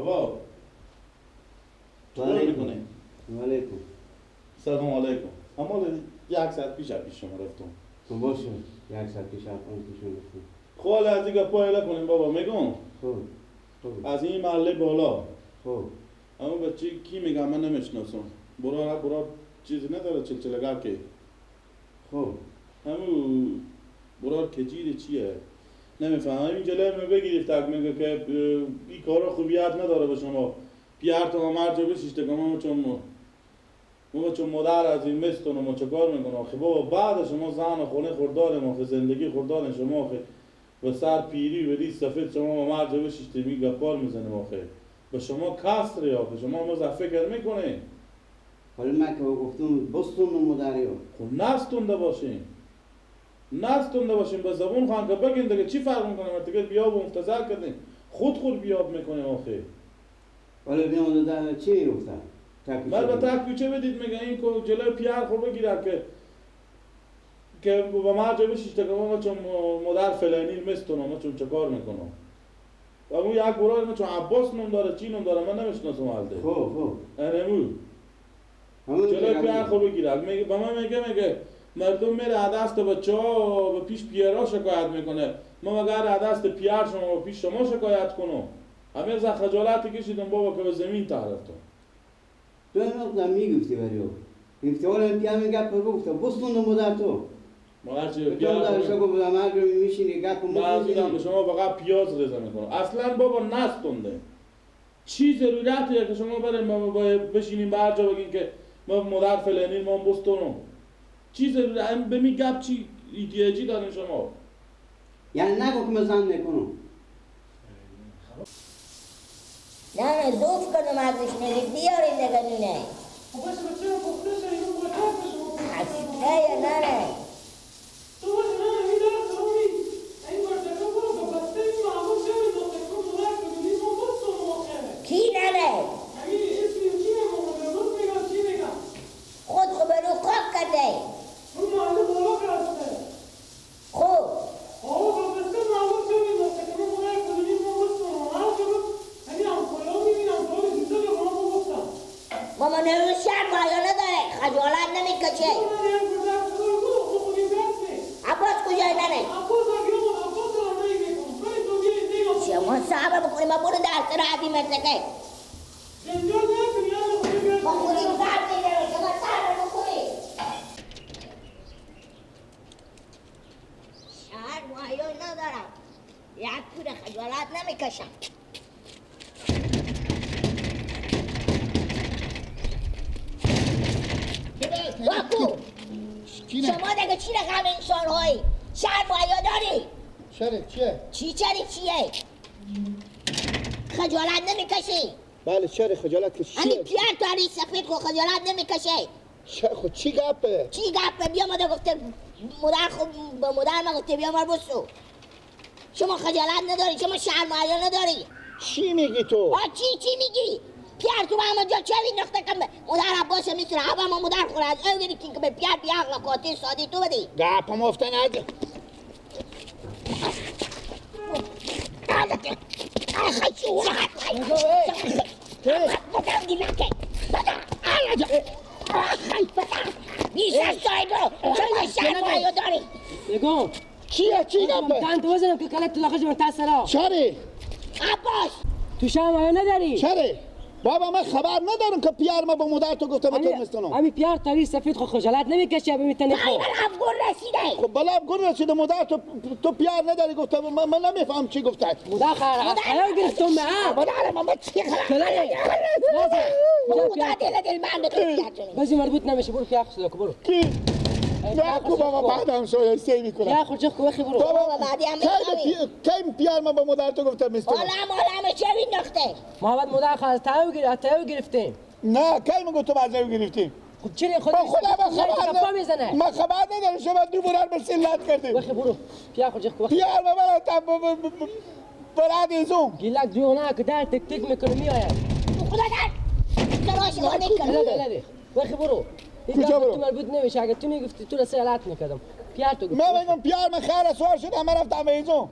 بابا چطور میکنه؟ علیکم. سلام علیکم. اما یک ساعت پیش پیش شما رفتم. تو باشه یک ساعت پیش پیش رفتم. خب از این گپا اله کنیم بابا میگم. خب خب از این محله بالا. خب اما بچه کی میگم من نمیشناسم. برو برو چیزی نداره چلچلگه که. خب همون برو کجیر چیه؟ نمیفهمم. این جلوی من بگیرید تک میگه که این کارا خوبیت نداره به شما. پیار تو مرجع بشیشته که ما چون مادر از این مستون ما چه کار میکنه آخه بابا بعد شما زن و خونه خوردار ما زندگی خوردار شما آخه و سر پیری و ریس سفید شما ما مرجع بشیشته میگه کار میزنیم آخه به شما کسری آخه شما ما فکر میکنه. حالا من که گفتم بستون مادریو خب نستونده باشین نستونده باشین به زبون خان که بگین دیگه چی فرق میکنه ما دیگه بیاب و مفتزر کردیم خود بیاب میکنیم آخه. حالا بیام دادن چی گفتم؟ من به تک کوچه بدید میگه این که جلوی پیار خود بگیرد که با مرجع بشیشته که ما چون مادر فلانی مستونم ما چون چه کار میکنم و اون یک برای ما چون عباس نوم داره چی نوم داره من نمیشناسم حالده. خب خب انمو جلوی پیار خود بگیرد میگه به من میگه مردم میره دست بچه ها به پیش پیارا شکایت میکنه ما مگر دست پیار شما به پیش شما شکایت کنم. همه از خجالت کشیدم بابا که به زمین تعرفتم. تو این میگفتی برای او میگفتی حالا پیار میگه پر گفته بستون مادر تو مادر چه پیار دارش گفت مرد رو میشینی گپ ما به شما فقط پیاز رزه میکنم. اصلا بابا نستونده چی ضرورتیه که شما بریم بشینیم به هر جا بگین که ما مادر فلانی ما بستونم چی ضرورت به می گپ چی ایدیاجی دارین شما؟ یعنی نگو که من زن نکنم. نه زوف کنم ازش نگید بیارین دیگه نونه. باشه بچه پخته شه اینو باید بشه. خسته نه نه. تو باشه نه میدارم تو می این بچه برو به بسته این معمول چه می‌دونه که مادر فلانی ما بستونم آخه. کی نه نه؟ همین اسمی چی میگم میگم چی میگم؟ خود خو برو خواب کرده. اون محله بالا کرده. خب. آقا بسته معلوم چه می‌دونه که مادر فلانی ما بستونم هر جا همین همکارا می‌بینم تو دیده به ما گفتم. ماما نمی‌دونم شرم حیا نداره خجالت نمی‌کشه. عباس کجای ننه؟ شما صبر بکنیم ما برو درس را عظیم مرتکه. ما خودیم صبر می‌داریم شما صبر بکنیم. شرم حیا ندارم یک پور خجالت نمی‌کشم. باکو شما دیگه چی رقم انسان هایی شرم و حیا داری؟ چرا چیه؟ چی چرا چیه؟ خجالت نمیکشی؟ بله چرا خجالت کشی؟ همین پیار تو سفید خو خجالت نمیکشه. خب چی گپه؟ چی گپه؟ بیا مادر گفته مادر خب به مادر ما گفته بیا مار بسو. شما خجالت نداری، شما شرم و حیا نداری. چی میگی تو؟ آ چی میگی؟ پیار تو همه جا چه نقطه کم مادر عباس میتونه هوا ما مادر خوره از او گیری که به پیار بیا عقل قاطع سادی تو بدی. گپ مفتن از نگم چیه چی گپه؟ تن تو بزنم که کلت تو لخش من تسرا. چره؟ عباس تو شرم حیا نداری؟ چره؟ بابا من خبر ندارم که پیار ما به مادر تو گفته به تو مستونم. همین پیار تاری سفید خو خجالت نمیکشه به میتنی خو. من افگور رسیده. خب بالا افگور رسیده مادر تو پیار نداری گفته من نمیفهم چی گفته. مادر خیر گرفتم من. مادر ما چی خیر. خدا دل دل من به تو پیار جونی. بازی مربوط نمیشه برو پیار خود برو. کی؟ نه کو بابا بعدم سوی سی میکنم. یا خود چخ وخی برو. بابا بعدی هم می‌خوام. کی پیار ما به مادر تو گفته مستونم. عالم چه نقطه. محمد مادر خواست تاو گرفتیم. نه کی ما گفتم از او گرفتیم. خب چرا خود خدا میزنه؟ من خبر ندارم شما دو برار به سلت کردیم. وخی برو. پیار خود چخ وخی. پیار ما برا تا براد ایزوم. گیلک دیونه که در تک تک میکنه میآید. خدا در. تراش نکنه. وخی برو. کجا برو؟ تو مربوط نمیشه اگه تو میگفتی تو را سه غلط میکردم. پیار تو گفت. من میگم پیار من خیر سوار شدم من رفتم ایزون.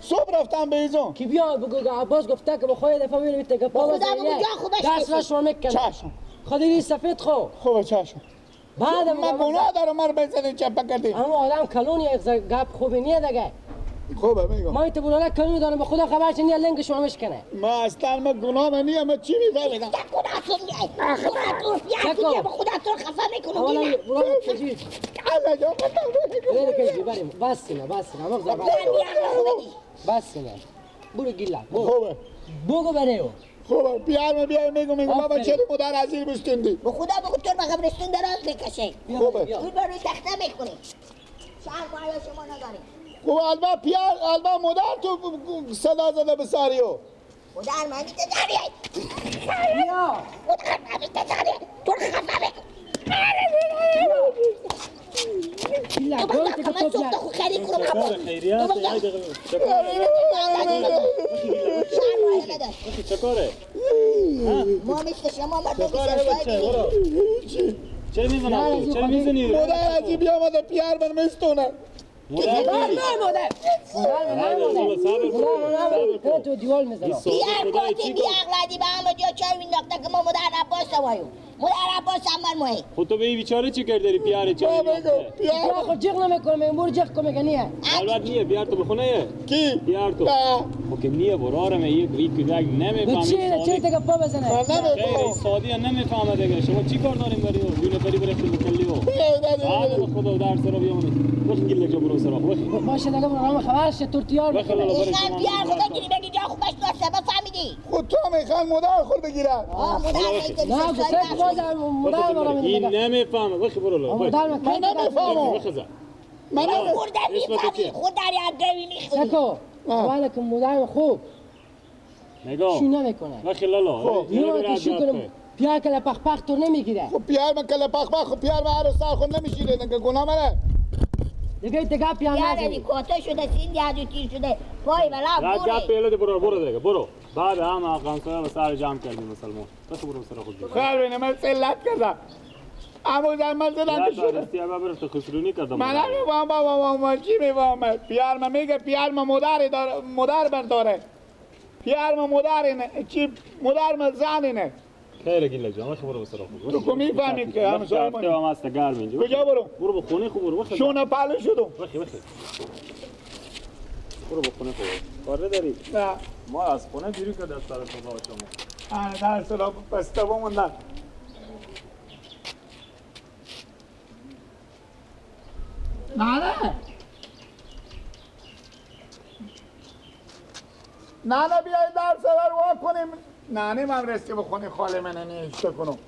صبح رفتم به ایزون کی بیا بگو عباس گفته که بخوای دفعه ببینم تگه پا خدا بگو جا خوبش دست را شما میکنه چشم خدای سفید خو خوبه چشم بعد من گناه دارم من بزنی چپه کردی اما آدم کلونی گپ خوبی نیه دیگه خوبه میگم ما ایت بولانا کلونی دارم به خدا خبرش نیه لنگ شما میشکنه ما اصلا ما گناه من نیه ما چی میفهمیدم گناه تو نیه گناه تو به خدا تو خفه میکنم اولا بولانا کجی الله جان کجی بریم بس نه بس نه مغزا بس نه برو گیلا خوبه بگو برو خوبه بیار بیار میگم بابا چرا مادر عزیز بستوندی به خدا بگو تو به قبرستون دراز میکشه خوبه تو برو تخته میکنی شرم حیا شما نداری خوب البا پیار البا مادر تو صدا زده به ساریو مادر من میتزاری بیا مادر من میتزاری تو خفه بکن لا تو تو خیلی کنم خیریت چه کاره ما مثل شما مردم چرا میزنی چرا میزنی مادر عجیب بیامده پیار من مستونه مادر مادر مادر تو دیوال میزنم پیار کاتی بیعقلدی به همه جا چای مینداخته که ما مادر عباس وایو مادر عباس هم بر ماهی خود تو به این بیچاره چی کرد داری پیاره چای پیار خود جیغ نمیکنم این بور جیغ کنم که نیه البته نیه پیار تو بخونه یه کی پیار تو خب که نیه برارم یک یک کودک نمیفهمه چی چی تک پا بزنه خیر سادی نمیفهمه دیگه شما چی کار داریم برای او نفری برای مکلی او بعد خدا درس رو بیامونی وخ گیل لگه برو سراغ وخ باشه دیگه برو خبرش تورتیار وخ لالا برای شما پیار خدا گیری بگی جا خوبش داشته بفهمیدی خود تو میخوان مادر خود بگیره مادر نه گفت باز مادر مرا این نمیفهمه وخ برو لالا مادر من نمیفهمم من خورده میفهمی خود در یک گوی میخوری سکو اولا مادر خوب نگاه شو نمیکنه وخ لالا یه شو کنم پیار کله پخ پخ تو نمیگیره خب پیار من کله پخ پخ خب پیار من هر سال خود نمیشیره دیگه گناه منه دیگه دیگه پیار نزنی کوته شده سین دیگه تیر شده پای ولا برو گپ پیله برو برو دیگه برو بعد هم افغانستان رو سر جمع کردیم مسلمان بس برو سر خود خیر بینه من سلت کردم اما زن من زدم که شده دستی ابا برو خسرونی کردم من نمیفهم بابا من چی میفهمم پیار من میگه پیار من مادر داره مادر بر داره پیار من مادر اینه چی مادر من زن اینه خیر گیل جان وخ برو سر خود تو کو میفهمی که همسایه من هم هست گرم اینجا کجا برو برو به خونه خو برو شونه پهلو شدم وخ وخ برو به خونه خو کار داری نه ما از خونه بیرون کرد از سر خدا شما آره در سلام بسته بموندن نه نه نه بیای در سر وا کنیم نانی من رستی بخونی خاله من نیشته کنم.